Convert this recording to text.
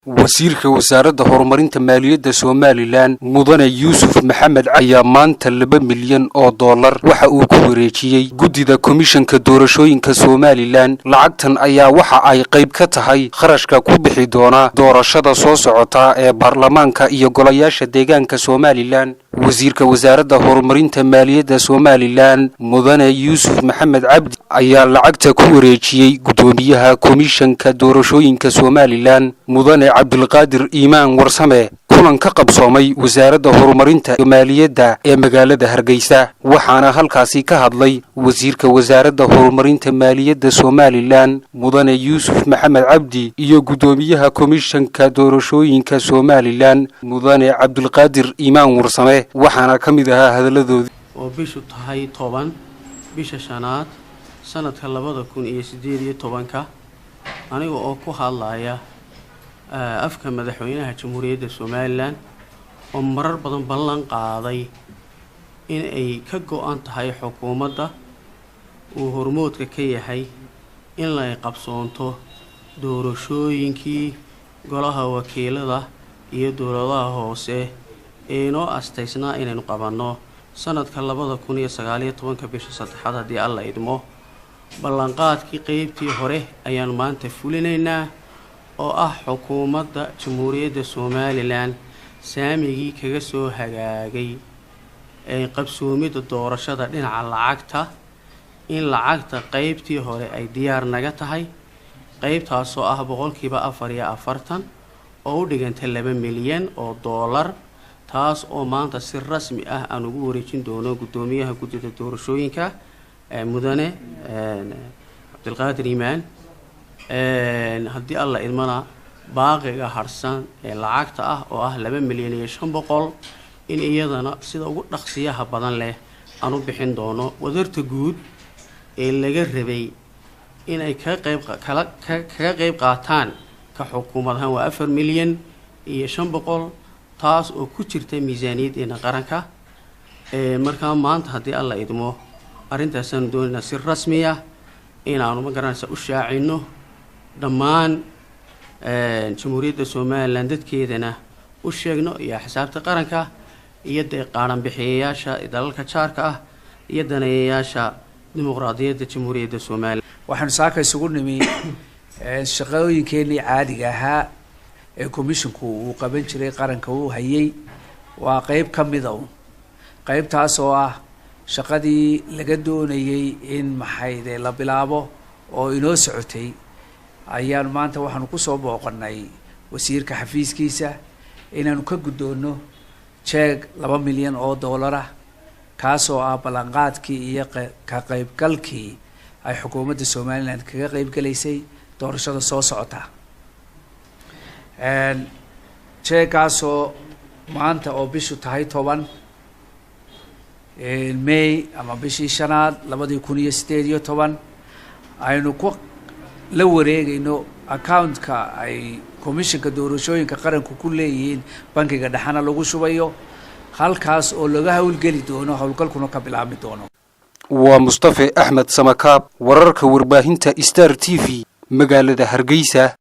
Wasiirka Wasaaradda Horumarinta Maaliyadda Somaliland, Mudane Yuusuf Maxamed, ayaa maanta $2 milyan waxa uu ku wareejiyey guddida Komishanka Doorashooyinka Somaliland. Lacagtan ayaa waxa ay qayb ka tahay kharashka ku bixi doona doorashada soo socota ee baarlamaanka iyo golayaasha deegaanka Somaliland. Wasiirka Wasaaradda Horumarinta Maaliyadda Somaliland, Mudane Yuusuf Maxamed Cabdi, ayaa lacagta ku wareejiyey guddoomiyaha Komishanka Doorashooyinka Somaliland, Mudane Cabdilqaadir Iimaan Warsame, kulan ka qabsoomay Wasaaradda Horumarinta Maaliyadda ee magaalada Hargeysa. Waxaana halkaasi ka hadlay wasiirka Wasaaradda Horumarinta Maaliyadda Somaliland, Mudane Yuusuf Maxamed Cabdi, iyo guddoomiyaha Komishanka Doorashooyinka Somaliland, Mudane Cabdilqaadir Iimaan Warsame. Waxaana ka mid ahaa hadalladoodii: Oo bishu tahay 10 bisha shanaad sanadka 2018-ka, aniga oo ku hadlaya afka madaxweynaha Jamhuuriyadda Somaliland, oo marar badan ballan qaaday in ay ka go-an tahay xukuumadda uu hormoodka ka yahay in ay qabsoonto doorashooyinkii golaha wakiilada iyo dowladaha hoose ee inoo astaysnaa inaynu qabanno sanadka 2019-ka bisha saddexaad, haddii Alla idmo. Ballanqaadkii qeybtii hore ayaanu maanta fulinaynaa, oo ah xukuumadda Jamhuuriyadda Somaliland saamigii kaga soo hagaagay ee qabsoomidda doorashada dhinaca lacagta, in lacagta qeybtii hore ay diyaar naga tahay, qeybtaasoo ah 44% oo u dhiganta $2 milyan, taas oo maanta si rasmi ah aan ugu wareejin doono guddoomiyaha guddida doorashooyinka, Mudane Cabdilqaadir Iimaan. Haddii Alla idmana, baaqiga harsan ee lacagta ah, oo ah 2,500,000, in iyadana sida ugu dhaqsiyaha badan leh aan u bixin doono. Wadarta guud ee laga rabay inay kaga qayb kala kaga qeyb qaataan ka xukuumad ahaan waa 4,500,000, taas oo ku jirta miisaaniyaddeena qaranka. Markaa maanta, haddii Alla idmo, arrintaasaan doonaynaa si rasmiya inaanu, ma garanaysa, u shaacino dhammaan Jamhuuriyadda Somaliland dadkeedana u sheegno, iyo axsaabta qaranka, iyo dee qaaranbixiyayaasha dalalka jaarka ah, iyo daneeyayaasha dimuqraadiyadda Jamhuuriyadda Somaliland. Waxaanu saaka isugu nimi shaqooyinkeenii caadiga ahaa ee commissionku uu qaban jiray, qaranka uu hayay. Waa qeyb ka mida un qeybtaas oo ah shaqadii laga doonayay in maxayde la bilaabo oo inoo socotay. Ayaan maanta waxaanu kusoo booqanay wasiirka xafiiskiisa inaanu ka guddoonno jeeg $2 milyan ah, kaasoo ah ballanqaadkii iyo ka qaybgalkii ay xukuumadda Somaliland kaga qeybgalaysay doorashada soo socota. Jeeggaasoo maanta oo bishu tahay 10 May ama bishii shanaad 2018 aynu ku la wareegayno accountka ay Commissionka Doorashooyinka Qaranku ku leeyihiin bankiga dhexana lagu shubayo, halkaas oo laga howlgeli doono, howlgalkuna ka bilaabmi doono. Waa Mustafe Axmed Samakaab, wararka warbaahinta Star TV, magaalada Hargeysa.